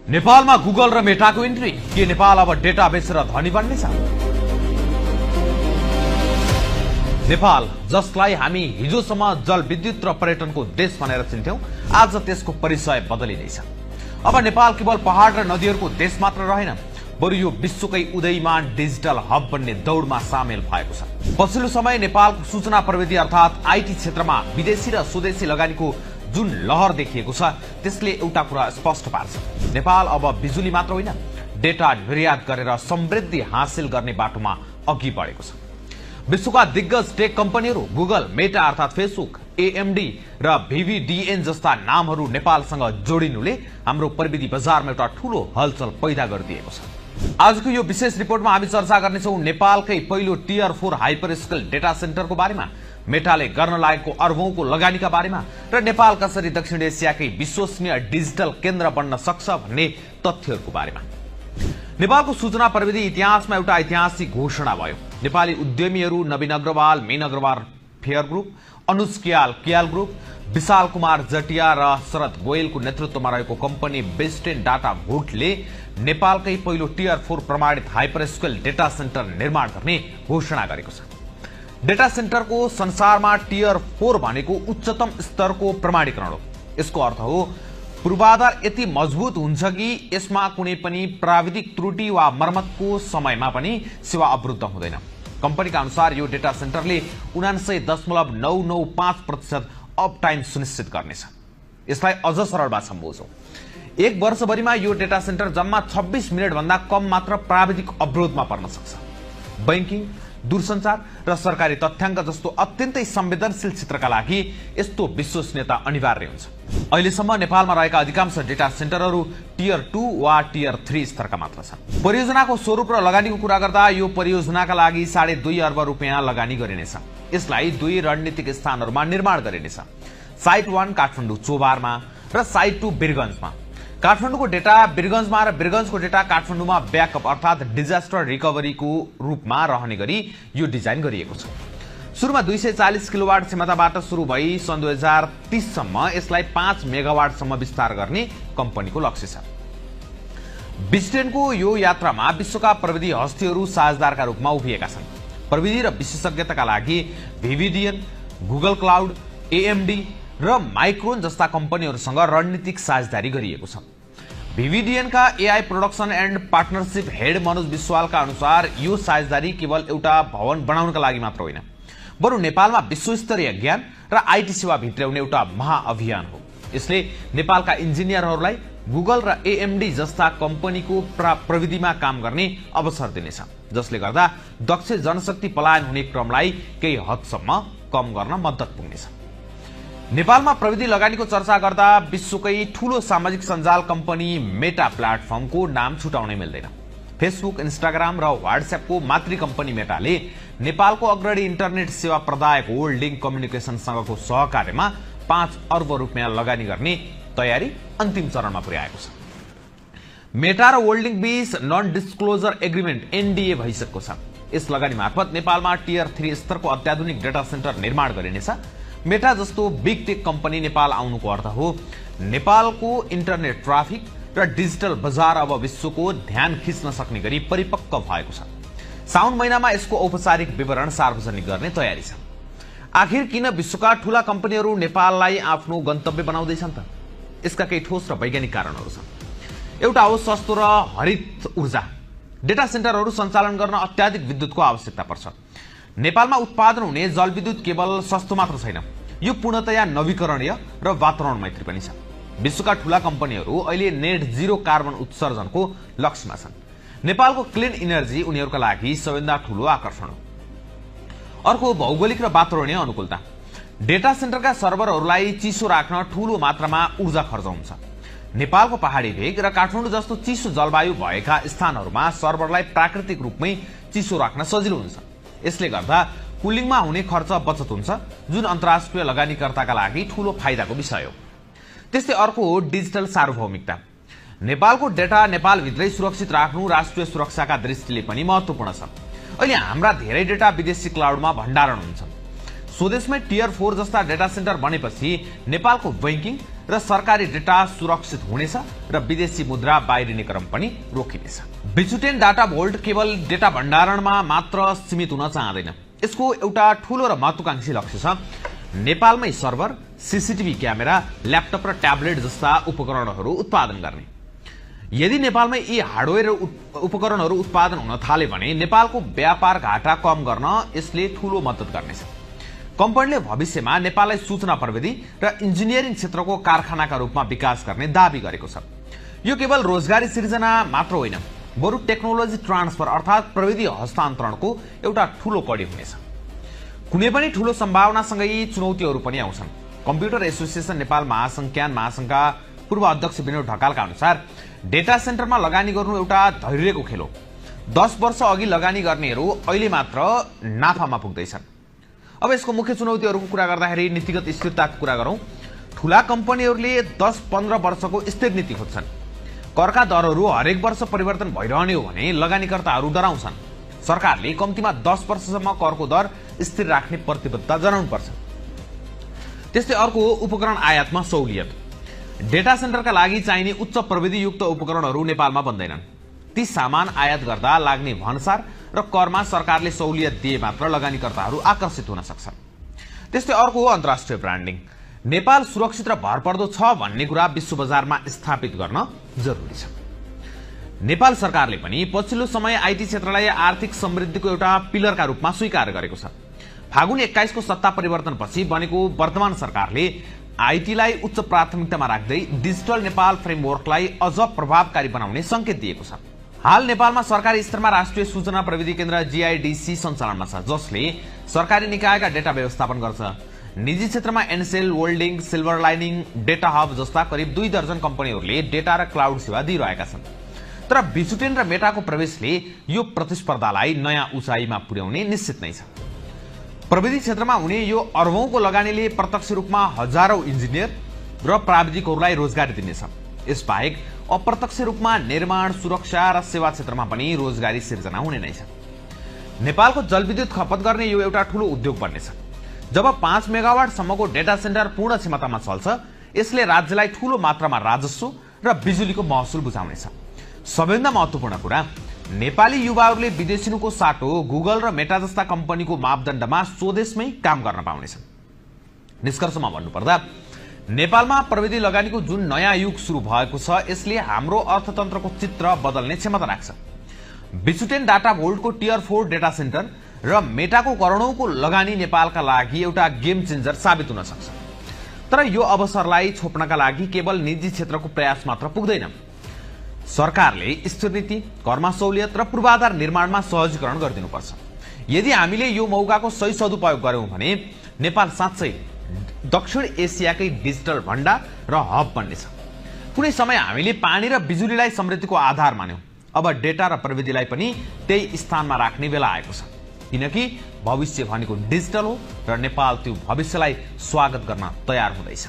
नेपालमा गुगल र मेटाको इन्ट्री, के नेपाल अब डेटा बेचेर धनी बन्नेछ? नेपाल जसलाई हामी हिजोसम्म जलविद्युत र पर्यटनको देश भनेर चिन्थ्यौं, आज त्यसको परिचय बदलिँदैछ। अब नेपाल केवल पहाड र नदीहरूको देश मात्र रहेन, बरु यो विश्वकै उदयमान डिजिटल हब बन्ने दौडमा सामेल भएको छ। पछिल्लो समय नेपालको सूचना प्रविधि अर्थात आईटी क्षेत्रमा विदेशी र स्वदेशी लगानीको जुन लहर देखिएको छ, त्यसले एउटा कुरा स्पष्ट पार्छ। नेपाल अब बिजुली मात्र होइन, डेटा निर्यात गरेर समृद्धि हासिल गर्ने बाटोमा अघि बढेको छ। विश्वका दिग्गज टेक कम्पनीहरू गुगल, मेटा अर्थात फेसबुक, एएमडी र भीवीडीएन जस्ता नामहरू नेपालसँग जोडिनुले हाम्रो प्रविधि बजारमा एउटा ठूलो हलचल पैदा गरिदिएको छ। आजको यो विशेष रिपोर्टमा हामी चर्चा गर्नेछौं नेपालकै पहिलो टियर 4 हाइपर स्केल डेटा सेन्टरको बारेमा, मेटाले गर्न लागेको अर्बौंको लगानीका बारेमा र नेपाल कसरी दक्षिण एसियाकै विश्वसनीय डिजिटल केन्द्र बन्न सक्छ भन्ने तथ्यहरूको बारेमा। नेपालको सूचना प्रविधि इतिहासमा एउटा ऐतिहासिक घोषणा भयो। नेपाली उद्यमीहरू नवीन अग्रवाल, मीन अग्रवाल फेयर ग्रुप, अनुज कियाल ग्रुप, विशाल कुमार जटिया र शरद गोयलको नेतृत्वमा रहेको कम्पनी बेस्टेन डाटा भोटले नेपालकै पहिलो टियर 4 प्रमाणित हाइपर स्केल डेटा सेन्टर निर्माण गर्ने घोषणा गरेको छ। डेटा सेन्टरको संसारमा टियर 4 भनेको उच्चतम स्तरको प्रमाणीकरण हो। यसको अर्थ हो पूर्वाधार यति मजबुत हुन्छ कि यसमा कुनै पनि प्राविधिक त्रुटि वा मर्मतको समयमा पनि सेवा अवरुद्ध हुँदैन। कम्पनीका अनुसार यो डेटा सेन्टरले 99.995% अप टाइम सुनिश्चित गर्नेछ। यसलाई अझ सरल भाषामा बुझौं, एक वर्षभरिमा यो डेटा सेन्टर जम्मा 26 मिनेट भन्दा कम मात्र प्राविधिक अवरोधमा पर्न सक्छ। बैंकिङ, दूरसञ्चार र सरकारी तथ्याङ्क जस्तो अत्यन्तै संवेदनशील क्षेत्रका लागि यस्तो विश्वसनीयता अनिवार्य हुन्छ। अहिलेसम्म नेपालमा रहेका अधिकांश डेटा सेन्टरहरू टियर 2 वा टियर 3 स्तरका मात्र छन्। परियोजनाको स्वरूप र लगानीको कुरा गर्दा यो परियोजनाका लागि 2.5 अर्ब रुपियाँ लगानी गरिनेछ। यसलाई 2 रणनीतिक स्थानहरूमा निर्माण गरिनेछ। साइट 1 काठमाडौँ चोबारमा र साइट 2 वीरगञ्जमा। काठमाडौँको डेटा वीरगञ्जमा र वीरगञ्जको डेटा काठमाडौँमा ब्याकअप अर्थात डिजास्टर रिकभरीको रूपमा रहने गरी यो डिजाइन गरिएको छ। सुरुमा 240 किलोवाट क्षमताबाट सुरु भई सन् 2030 सम्म यसलाई 5 मेगावाटसम्म विस्तार गर्ने कम्पनीको लक्ष्य छ। बिस्टेनको यो यात्रामा विश्वका प्रविधि हस्तीहरू साझेदारका रूपमा उभिएका छन्। प्रविधि र विशेषज्ञताका लागि भीवीडीएन, गुगल क्लाउड, एएमडी र माइक्रोन जस्ता कम्पनीहरूसँग रणनीतिक साझेदारी गरिएको छ। भीवीडीएनका AI production and partnership head Manoj विश्वालका अनुसार यो साझेदारी केवल एउटा भवन बनाउनका लागि मात्र होइन, बरु नेपालमा विश्वस्तरीय ज्ञान र आईटी सेवा भित्राउने एउटा महाअभियान हो। यसले नेपालका इन्जिनियरहरूलाई गुगल र एएमडी जस्ता कम्पनीको प्रविधिमा काम गर्ने अवसर दिनेछ, जसले गर्दा दक्ष जनशक्ति पलायन हुने क्रमलाई केही हदसम्म कम गर्न मद्दत पुग्नेछ। नेपालमा प्रविधि लगानीको चर्चा गर्दा विश्वकै ठूलो सामाजिक सञ्जाल कम्पनी मेटा प्लेटफर्मको नाम छुटाउनै मिल्दैन। फेसबुक, इन्स्टाग्राम र व्हाट्सएपको मातृ कम्पनी मेटाले नेपालको अग्रणी इन्टरनेट सेवा प्रदायक होल्डिङ कम्युनिकेसनसँगको सहकार्यमा 5 अर्ब रुपियाँ लगानी गर्ने तयारी अन्तिम चरणमा पुर्याएको छ। मेटा र होल्डिङ बीच नन डिस्क्लोजर एग्रिमेन्ट एनडीए भइसकेको छ। यस लगानी मार्फत नेपालमा टियर 3 स्तरको अत्याधुनिक डेटा सेन्टर निर्माण गरिनेछ। मेटा जस्तो बिग टेक कम्पनी नेपाल आउनुको अर्थ हो नेपालको इन्टरनेट ट्राफिक र डिजिटल बजार अब विश्वको ध्यान खिच्न सक्ने गरी परिपक्व भएको छ। साउन महिनामा यसको औपचारिक विवरण सार्वजनिक गर्ने तयारी छ। आखिर किन विश्वका ठूला कम्पनीहरू नेपाललाई आफ्नो गन्तव्य बनाउँदैछन् त? यसका केही ठोस र वैज्ञानिक कारणहरू छन्। एउटा हो सस्तो र हरित ऊर्जा। डेटा सेन्टरहरू सञ्चालन गर्न अत्याधिक विद्युतको आवश्यकता पर्छ। नेपालमा उत्पादन हुने जलविद्युत केवल सस्तो मात्र छैन, यो पूर्णतया नवीकरणीय र वातावरण मैत्री पनि छ। विश्वका ठूला कम्पनीहरू अहिले नेट जीरो कार्बन उत्सर्जनको लक्ष्यमा छन्। नेपालको क्लिन इनर्जी उनीहरूका लागि सबैभन्दा ठूलो आकर्षण हो। अर्को भौगोलिक र वातावरणीय अनुकूलता। डेटा सेन्टरका सर्भरहरूलाई चिसो राख्न ठूलो मात्रामा ऊर्जा खर्च हुन्छ। नेपालको पहाडी भेग र काठमाडौँ जस्तो चिसो जलवायु भएका स्थानहरूमा सर्भरलाई प्राकृतिक रूपमै चिसो राख्न सजिलो हुन्छ। यसले गर्दा कुलिङमा हुने खर्च बचत हुन्छ, जुन अन्तर्राष्ट्रिय लगानीकर्ताका लागि ठूलो फाइदाको विषय हो। त्यस्तै अर्को हो डिजिटल सार्वभौमिकता। नेपालको डेटा नेपालभित्रै सुरक्षित राख्नु राष्ट्रिय सुरक्षाका दृष्टिले पनि महत्त्वपूर्ण छ। अहिले हाम्रा धेरै डेटा विदेशी क्लाउडमा भण्डारण हुन्छ। स्वदेशमै टियर 4 जस्ता डेटा सेन्टर बनेपछि नेपालको बैंकिङ र सरकारी डेटा सुरक्षित हुनेछ र विदेशी मुद्रा बाहिरिने क्रम पनि रोकिनेछ। बिजुटेन डाटा भोल्ट केवल डेटा भण्डारणमा मात्र सीमित हुन चाहँदैन। यसको एउटा ठूलो र महत्वाकांक्षी लक्ष्य छ नेपालमै सर्भर, सीसीटीभी क्यामेरा, ल्यापटप र ट्याब्लेट जस्ता उपकरणहरू उत्पादन गर्ने। यदि नेपालमै यी हार्डवेयर उपकरणहरू उत्पादन हुन थाले भने नेपालको व्यापार घाटा कम गर्न यसले ठूलो मद्दत गर्नेछ। कम्पनीले भविष्यमा नेपाललाई सूचना प्रविधि र इन्जिनियरिङ क्षेत्रको कारखानाका रूपमा विकास गर्ने दावी गरेको छ। यो केवल रोजगारी सिर्जना मात्र होइन, बरु टेक्नोलोजी ट्रान्सफर अर्थात् प्रविधि हस्तान्तरणको एउटा ठूलो कडी हुनेछ। कुनै पनि ठूलो सम्भावनासँगै चुनौतीहरू पनि आउँछन्। कम्प्युटर एसोसिएसन नेपाल महासंघ महासंघका पूर्व अध्यक्ष विनोद ढकालका अनुसार डेटा सेन्टरमा लगानी गर्नु एउटा धैर्यको खेल हो। 10 वर्ष अघि लगानी गर्नेहरू अहिले मात्र नाफामा पुग्दैछन्। अब यसको मुख्य चुनौतीहरूको कुरा गर्दाखेरि नीतिगत स्थिरताको कुरा गरौं। ठूला कम्पनीहरूले 10-15 वर्षको स्थिर नीति खोज्छन्। करका दरहरू हरेक वर्ष परिवर्तन भइरहने हो भने लगानीकर्ताहरू डराउँछन्। सरकारले कम्तीमा 10 वर्षसम्म करको दर स्थिर राख्ने प्रतिबद्धता जनाउनुपर्छ। त्यस्तै अर्को उपकरण आयातमा सहुलियत। डेटा सेन्टरका लागि चाहिने उच्च प्रविधियुक्त उपकरणहरू नेपालमा बन्दैनन्। ती सामान आयात गर्दा लाग्ने भन्सार र करमा सरकारले सहुलियत दिए मात्र लगानीकर्ताहरू आकर्षित हुन सक्छन्। त्यस्तै अर्को हो अन्तर्राष्ट्रिय ब्रान्डिङ। नेपाल सुरक्षित र भरपर्दो छ भन्ने कुरा विश्व बजारमा स्थापित गर्न जरुरी छ। नेपाल सरकारले पनि पछिल्लो समय आईटी क्षेत्रलाई आर्थिक समृद्धिको एउटा पिलरका रूपमा स्वीकार गरेको छ। फागुन 21 को सत्ता परिवर्तनपछि बनेको वर्तमान सरकारले आईटीलाई उच्च प्राथमिकतामा राख्दै डिजिटल नेपाल फ्रेमवर्कलाई अझ प्रभावकारी बनाउने संकेत दिएको छ। हाल नेपालमा सरकारी स्तरमा राष्ट्रिय सूचना प्रविधि केन्द्र जीआईडीसी सञ्चालनमा छ, जसले सरकारी निकायका डेटा व्यवस्थापन गर्छ। निजी क्षेत्रमा Ncell, holding, silver lining, data hub जस्ता करिब 2 दर्जन कम्पनीहरूले डेटा र क्लाउड सेवा दिइरहेका छन्। तर बिजुटेन र मेटाको प्रवेशले यो प्रतिस्पर्धालाई नयाँ उचाइमा पुर्याउने निश्चित नै छ। प्रविधि क्षेत्रमा हुने यो अर्बौंको लगानीले प्रत्यक्ष रूपमा हजारौं इन्जिनियर र प्राविधिकहरूलाई रोजगारी दिनेछ। यसबाहेक अप्रत्यक्ष रूपमा निर्माण, सुरक्षा र सेवा क्षेत्रमा पनि रोजगारी सिर्जना हुने नै छ। नेपालको जलविद्युत खपत गर्ने यो एउटा ठूलो उद्योग बन्नेछ। जब 5 मेगावाट सम्मको डेटा सेन्टर पूर्ण क्षमतामा चल्छ, यसले राज्यलाई ठूलो मात्रामा राजस्व र बिजुलीको महसुल बुझाउनेछ। सबैभन्दा महत्त्वपूर्ण कुरा, नेपाली युवाहरूले विदेशिनुको साटो गुगल र मेटा जस्ता कम्पनीको मापदण्डमा स्वदेशमै काम गर्न पाउनेछन्। निष्कर्षमा भन्नुपर्दा नेपालमा प्रविधि लगानीको जुन नयाँ युग सुरु भएको छ, यसले हाम्रो अर्थतन्त्रको चित्र बदल्ने क्षमता राख्छ। बिजुटेन डाटा भोल्टको टियर 4 डेटा सेन्टर र मेटाको करोडौंको लगानी नेपालका लागि एउटा गेम चेन्जर साबित हुन सक्छ। तर यो अवसरलाई छोप्नका लागि केवल निजी क्षेत्रको प्रयास मात्र पुग्दैन। सरकारले स्थिर नीति, करमा सहुलियत र पूर्वाधार निर्माणमा सहजीकरण गरिदिनुपर्छ। यदि हामीले यो मौकाको सही सदुपयोग गर्यौं भने नेपाल साँच्चै दक्षिण एसियाकै डिजिटल भण्डार र हब बन्नेछ। कुनै समय हामीले पानी र बिजुलीलाई समृद्धिको आधार मान्यौं। अब डेटा र प्रविधिलाई पनि त्यही स्थानमा राख्ने बेला आएको छ, किनकि भविष्य भनेको डिजिटल हो र नेपाल त्यो भविष्यलाई स्वागत गर्न तयार हुँदैछ।